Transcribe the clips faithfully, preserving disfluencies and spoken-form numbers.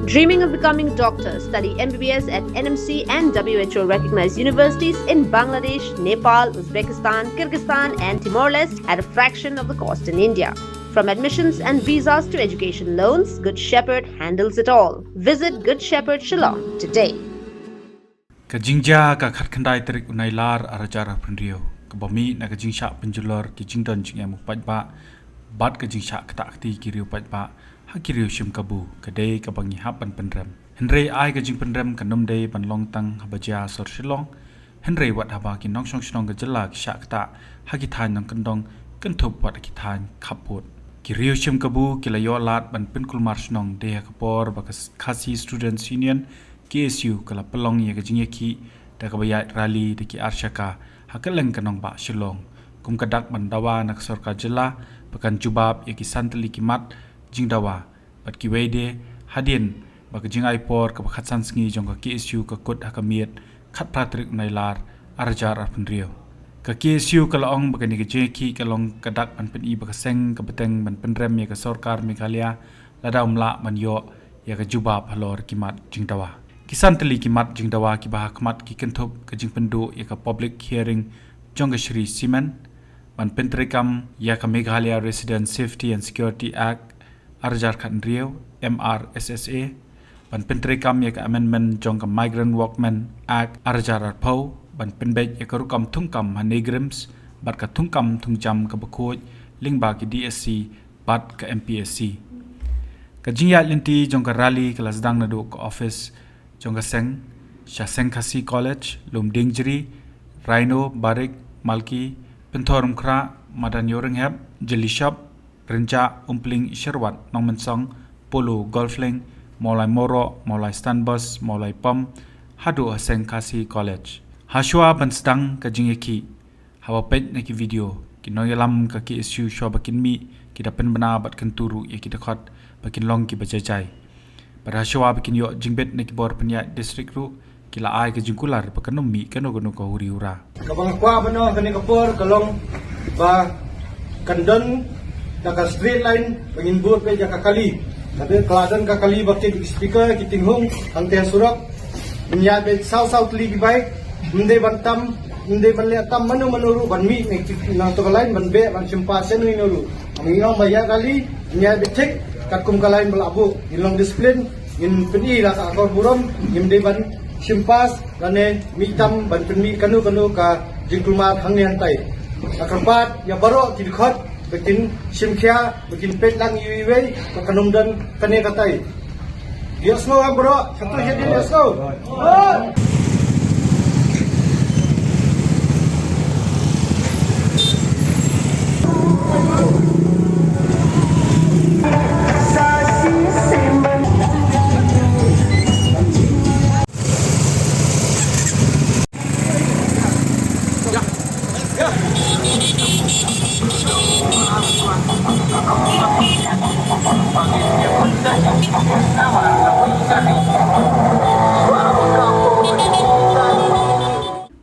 Dreaming of becoming a doctor? Study M B B S at N M C and W H O recognized universities in Bangladesh, Nepal, Uzbekistan, Kyrgyzstan, and Timor Leste at a fraction of the cost in India. From admissions and visas to education loans, Good Shepherd handles it all. Visit Good Shepherd Shillong today. Ka jingjia ka khatkhyndai tarik u Nailar arhajar arphew hynriew, kaba mih na ka jingshah pynjulor ki jingdon jingem u paidbah bad ka jingshah ktah kti ki riew paidbah ha ki riew shim kabu, ka dei kaba ngi hap ban pynrem. Hynrei ai ka jingpynrem kan ym dei ban long tang haba jia sor Shillong, hynrei wat haba ki nongshong shnong ka jylla ki shah ktah ha ki thaiñ nongkyndong, kynthup wat ha ki thaiñ khappud. Ki riew shim kabu ki la ïoh lad ban pynkulmar shnong dei ha ka por ba ka Khasi Students Union, K S U, ka la pynlong ïa ka jingïakhih da kaba ïaid rali da ki arshaka ha kylleng ka nongbah Shillong, kum ka dak ban dawa na ka sorkar jylla ba kan jubab ïa ki san tylli ki mat jingdawa bad kiwei de hadien ba ka jingai por kaba khatsan sngi jong ka K S U ka kut ha ka miet khatphra tarik u Nailar arhajar arphew hynriew. Ka K S U ka la ong ba kane ka jingïakhih ka long ka dak ban pyni ba ka seng ka bteng ban pynrem ïa ka sorkar Meghalaya lada ym lah ban ïoh ïa ka jubab halor ki mat jingdawa. Ki san tylli ki mat jingdawa kiba ha khmat ki kynthup ka jingpynduh ïa ka public hearing jong ka Shree Cement, ban pyntreikam ïa ka Meghalaya Resident Safety and Security Act arhajar khathynriew, M R S S A, ban pyntreikam ïa ka amendment jong ka Migrant Workmen Act arhajar arphew, ban pynbeit ïa ka rukom thungkam ha NEIGRIHMS bad ka thungkam thungjam kaba khuid lyngba ki D S C bad ka M P S C. Ka jingïaid lynti jong ka rali ka la sdang naduh ka office jong ka seng, sha Seng Khasi College, Lumdiengjri, Rhino, Barik, Malki, Pynthorumkhrah, Madan Ïewrynghep, Jylishop, Rynjah, Umpling, Sherwat, Nongmensong, Polo, Golfleng, Mawlai Mawroh, Mawlai Stanbos, Mawlai Pom, haduh ha Seng Khasi College. Hashwa ban sdang ka jingïakhih, haba peit na ki video, ki nongïalam ka K S U shwa ba kin mih, ki da pynbna bad kyntu ruh ïa ki dkhot ba kin long kiba jaijai. Bad hashwa ba kin ïoh jingbit na ki bor pynïaid district ruh, ki la ai ka jingkular ba kan ym mih kano kano ka huri hura. Kaba nga kwah ban ong ha kane ka por ka long ba kan don da ka straight line ba ngin bud beit ïa ka kali. Ka dei ka la don ka kali ba kit ki speaker, ki tinghung hangtei ha surok. Ngin ïaid beit saw saw tylli ki bike, ym dei ban tam, ym dei ban leh tam mano mano ruh ban mih na ki, na kato ka line ban beh ban shim pass ïano ïano ruh. Ngi ong ba ïaid rally, ngin ïaid beit thik katkum ka line ba la buh. Ngin long discipline, ngin pyni la ka akor burom, ngim dei ban shim pass lane mih tam ban pynmih kano kano ka jingkulmar hangne hangtai. Nga kyrpad ïa baroh ki dkhot ba kin shim khia, ba kin peit lang iwei iwei, ba kan ym don kane katai. Ïohsngew em baroh, shatu shadien ïohsngew.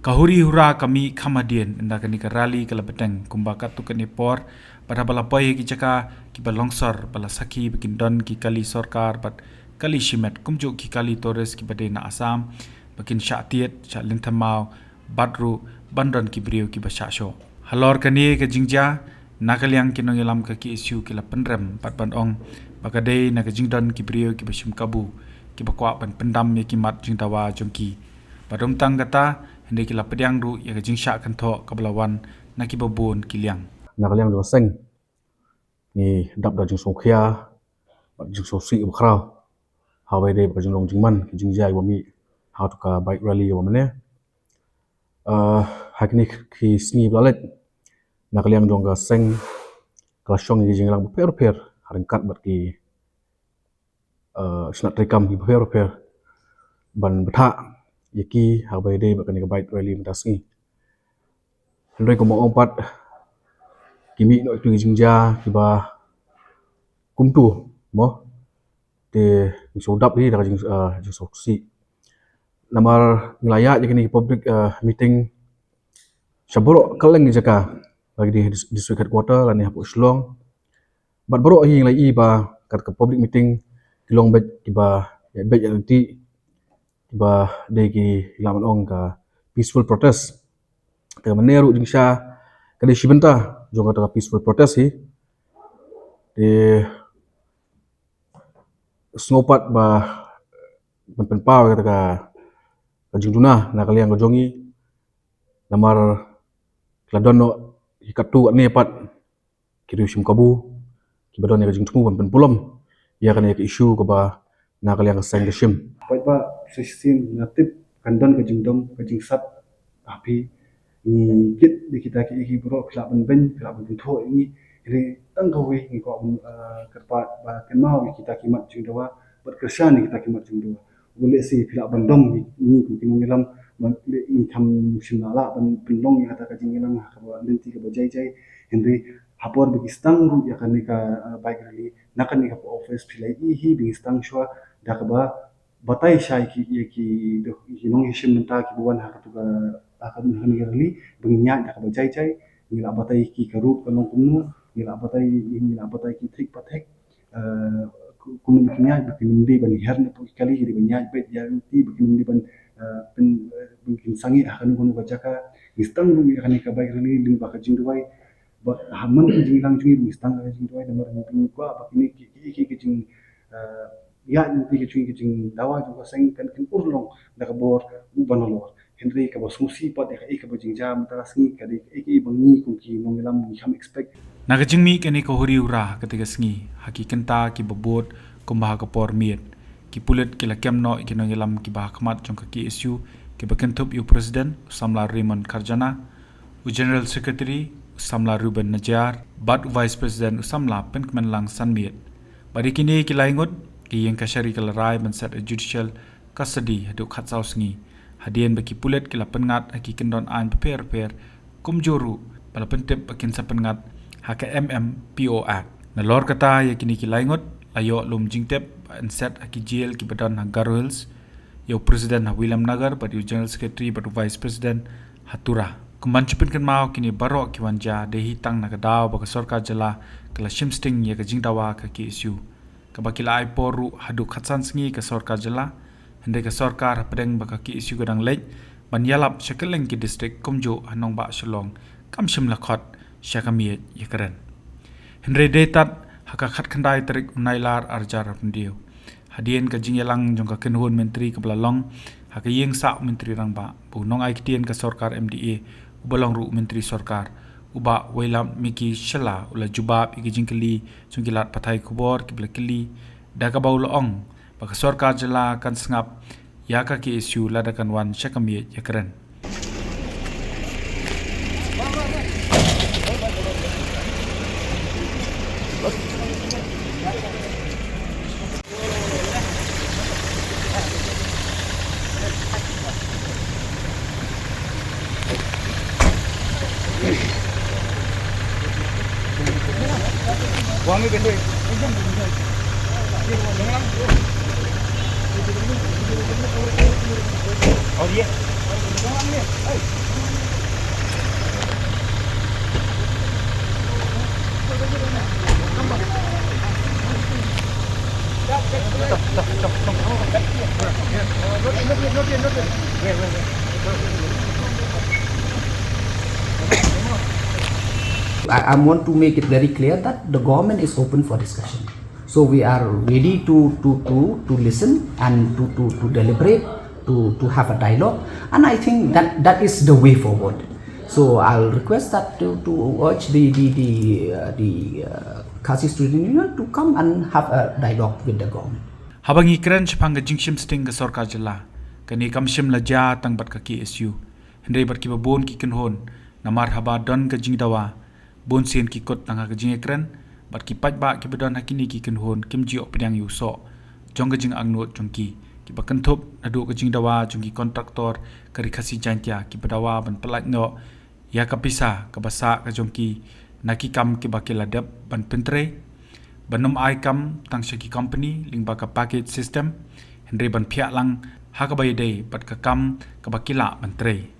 Ka huri hura ka mih kham hadien ynda kane ka rally ka la bteng, kumba katto katne por, bad haba la poi ha ki jaka kiba longsor ba la sakhi ba kin don ki kali sorkar bad kali shimet kumjuh ki kali tourist kiba dei na Assam ba kin shah tied, shah lynthem maw, bad ruh ban don ki briew kiba shah shoh. Halor kane ka jingjia, na ka liang ki nongïalam ka K S U ki la pynrem bad ban ong ba ka dei na ka jingdon ki briew kiba shim kabu, kiba kwah ban pyndam ïa ki mat jingdawa jong ki. Bad ym tang kata, hynrei ki la pdiang ruh ïa ka jingshah kynthoh kaba la wan na kiba bun ki liang. Na ka liang jong ka seng, ngi dap da jingsngewkhia bad jingsngewsih ba khraw haba ïadei bad ka jinglong jingman ka jingjia ba mih ha kato ka bike rally ba mynne. Eh, ha kine ki sngi ba la leit, na ka liang jong ka seng ka la shong ïa ki jingïalang bapher bapher ha ryngkat bad ki, eh, shnat treikam ki bapher bapher ban bthah ïa ki haba ïadei bad kane ka bike rally mynta sngi. Hynrei kumba ong pat, ki mih noh kitu ki jingjia kiba kumtu, mo. Te ngi shu dap hi da ka jing, eh, jingsngewsih. Namar ngi la ïaid ïa kine ki public, eh, meeting sha baroh kylleng ki jaka, la ki dei dis-, district headquarter lane hapoh Shillong. Bad baroh hi ngi la ïohi ba kat ka public meeting ki long beit kiba ïa beit ïa lynti, ba dei ki lah ban ong ka peaceful protest. Te mynne ruh jingshisha ka dei shi bynta jong kata ka peaceful protest hi. Te sngewbha ba ban pynpaw ïa kata ka, ka jingduna na ka liang ka jong ngi, namar ka la don noh hi katto katne pat ki riew shim kabu kiba don ïa ka jingthmu ban pynpulom ïa kane ka issue kaba na ka liang ka seng ka shim. Paidbah, sa shisien nga tip kan don ka jingdom ka jingsat ha phi. Ngi kit ïa kita kiei kiei baroh, phi lah ban beiñ, phi lah ban kynthoh ïa ngi. Hynrei tang kawei ngi kwah ban, ah, kyrpad ba kynmaw ïa kita ki mat jingdawa bad kyrshan ïa kita ki mat jingdawa. Lehse phi lah ban dom ïa ngi kum ki nongïalam, ba lehse ngi kham shym la lah ban pynlong ïa kata ka jingïalang ha kaba lynti kaba jai jai. Hynrei ha por ba ki sdang ruh ïa kane ka, ah, bike rally na kane ka office, phi la ïohi hi ba ngi sdang shuwa da kaba batai sha ïa ki, ïa ki, ki nongïashim bynta kiba wan ha katu ka, ha kane ka rally, ba ngin ïaid da kaba jai jai. Ngi la batai ïa ki ka route ka long kumno, ngi la batai, ngi la batai ïa ki thik pa thik. Eh, ku-, kumno ba kin ïaid, ba kin ym dei ban her na pdeng ki kali, ki dei ban ïaid beit ïa lynti, ba kin ym dei ban, eh, pyn, eh, ba kin sangeh ha kano kano ka jaka. Ngi sdang ruh ïa kane ka bike rally lyngba ka jingduwai. Ba ha man ka jingïalang jong ngi, ngi sdang ka jingduwai, namar ngi kwah ba kine ki, ki, ki, ki jing, eh, ïaid lynti ka jong ngi, ka jingdawa jong ka seng kan, kan urlong da ka bor u ban nalor. Hynrei kaba sngewsih pat ïa kaei kaba jingjia mynta ka sngi ka dei kaei kaei ba ngi kum ki nongïalam ngi kham expect. Na ka jingmih kane ka huri hura kata ka sngi, ha ki kynta kiba bud kumba ha ka por miet, ki pulit ki la kem noh ïa ki nongïalam kiba ha khmat jong ka K S U, kiba kynthup ïa u President u samla Raymond Kharjana, u General Secretary u samla Reuben Najiar bad u Vice President u samla Pynkmenlang Sanmiet. Bad ïa kine ki lai ngut, ka ïing kashari ka la rai ban set ha judicial custody haduh khatsaw sngi, hadien ba ki pulit ki la pynngat ha ki kyndon aiñ bapher bapher, kumjuh ruh ba la pyntip ba kin sa pynngat ha ka M M P O Act. Nalor kata, ïa kine ki lai ngut la ïoh lum jingtip ban set ha ki jail kiba don ha Garo Hills, ïa u President ha Williamnagar bad ïa u General Secretary bad u Vice President ha Tura. Kum ban shu pynkynmaw, kine baroh ki wan jia dei hi tang na ka daw ba ka sorkar jylla ka la shim sting ïa ka jingdawa ka K S U, kaba ki la ai por ruh haduh khatsan sngi ka sorkar jylla. Hynrei ka sorkar, hapdeng ba ka K S U ka dang leit ban ïalap sha kylleng ki district kumjuh ha nongbah Shillong, kam shym la khot sha ka miej ïakren. Hynrei dei tad ha ka khatkhyndai tarik u Nailar arhajar arphew hynriew, hadien ka jingïalang jong ka kynhun myntri kaba la long ha ka ïing sah u Myntri Rangbah, ba u nongai ktien ka sorkar M D A uba long ruh u Myntri Sorkar, u Bah Wailadmiki Shylla, u la jubab ïa ki jingkylli jong ki lad pathai khubor kiba la kylli, da kaba u la ong ba ka sorkar jylla kan sngap ïa ka K S U lada kan wan sha ka miej ïakren. I, I want to make it very clear that the government is open for discussion. So we are ready to, to, to, to listen and to, to, to deliberate, to, to have a dialogue. And I think that, that is the way forward. So I'll request that to, to urge the, the, the, uh, the, uh, Khasi Student Union to come and have a dialogue with the government. Haba ngi kren shaphang ka jingshim sting ka sorkar jylla, kane kam shym la jia tang bad ka K S U, hynrei bad kiba bun ki kynhun, namar haba don ka jingdawa, bun sien ki kut tang ha ka jingïakren, bad ki paidbah kiba don ha kine ki kynhun kim ju ïoh pdiang ïa u soh jong ka jingangnud jong ki, kiba kynthup naduh ka jingdawa jong ki kontraktor ka Ri Khasi Jaiñtia kiba dawa ban pyllait noh ïa ka pisa kaba sah ka jong ki na ki kam kiba ki la dep ban pyntrei, ban ym ai kam tang sha ki company lyngba ka package system, hynrei ban phiah lang ha kaba ïadei bad ka kam kaba ki lah ban trei.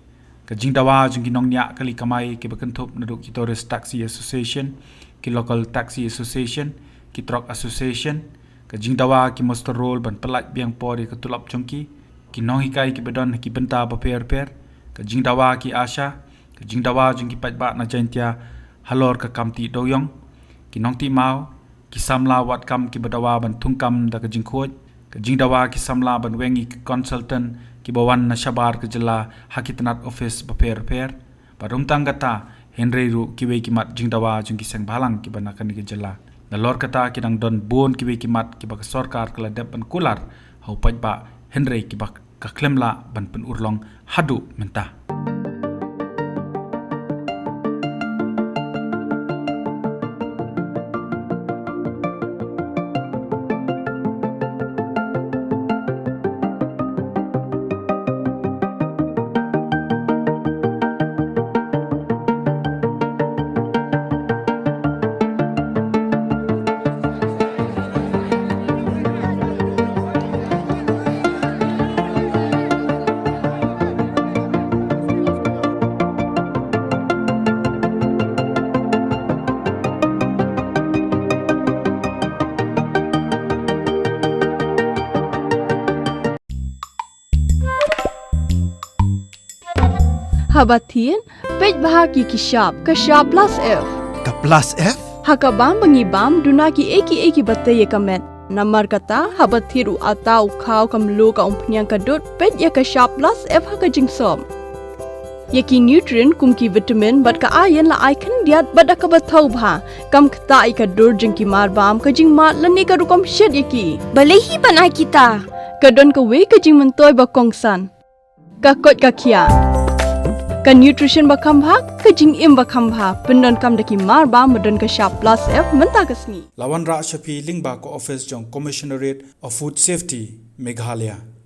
Ka jingdawa jong ki nongñiah kali kamai kiba kynthup naduh ki Tourist Taxi Association, ki Local Taxi Association, ki Truck Association, Ka jingdawa ki muster roll ban pyllait biang por ïa ka tulop jong ki, ki nonghikai kiba don ha ki bynta bapher bapher, ka jingdawa ki ASHA, ka jingdawa jong ki paidbah na Jaintia halor ka kam tih dewiong, ki nongtih maw, ki samla wad kam kiba dawa ban thungkam da ka jingkhuid, ka jingdawa ki samla ban weng ïa ki consultant kiba wan na shabar ka jylla ha ki tnat ophis bapher bapher. Bad ym tang kata, hynrei ruh kiwei ki mat jingdawa jong ki seng bhalang kiba na kane ka jylla. Nalor kata, ki dang don bun kiwei ki mat kiba ka sorkar ka la dep ban kular ha u paidbah, hynrei kiba ka khlem lah ban pynurlong haduh mynta. Haba thied, peit bha ki ki shap, ka shap plus F. Ka plus F? Ha ka bam ba ngi bam, duna ki ei ki ei kiba tei ïa ka met. Namar kata, haba thied u atta, u khaw, ka mluh, ka umphniang, ka dud, peit ïa ka shap plus F ha ka jingsop. Ïa ki nutrient kum ki vitamin bad ka iron la ai khyndiat bad da kaba thaw bha. Kam ktah ïa ka dur jong ki mar bam, ka jingmad lane ka rukom shet ïa ki. Balei hi ban ai kita? Ka don kawei ka jingmyntoi ba kongsan. Ka koit ka khiah. Ka nutrition ba kham bha, ka jingim ba kham bha. Pyndonkam da ki mar bam ba don ka shap plus F mynta ka sngi. La wanrah sha phi lyngba ka office jong Commissionerate of Food Safety, Meghalaya.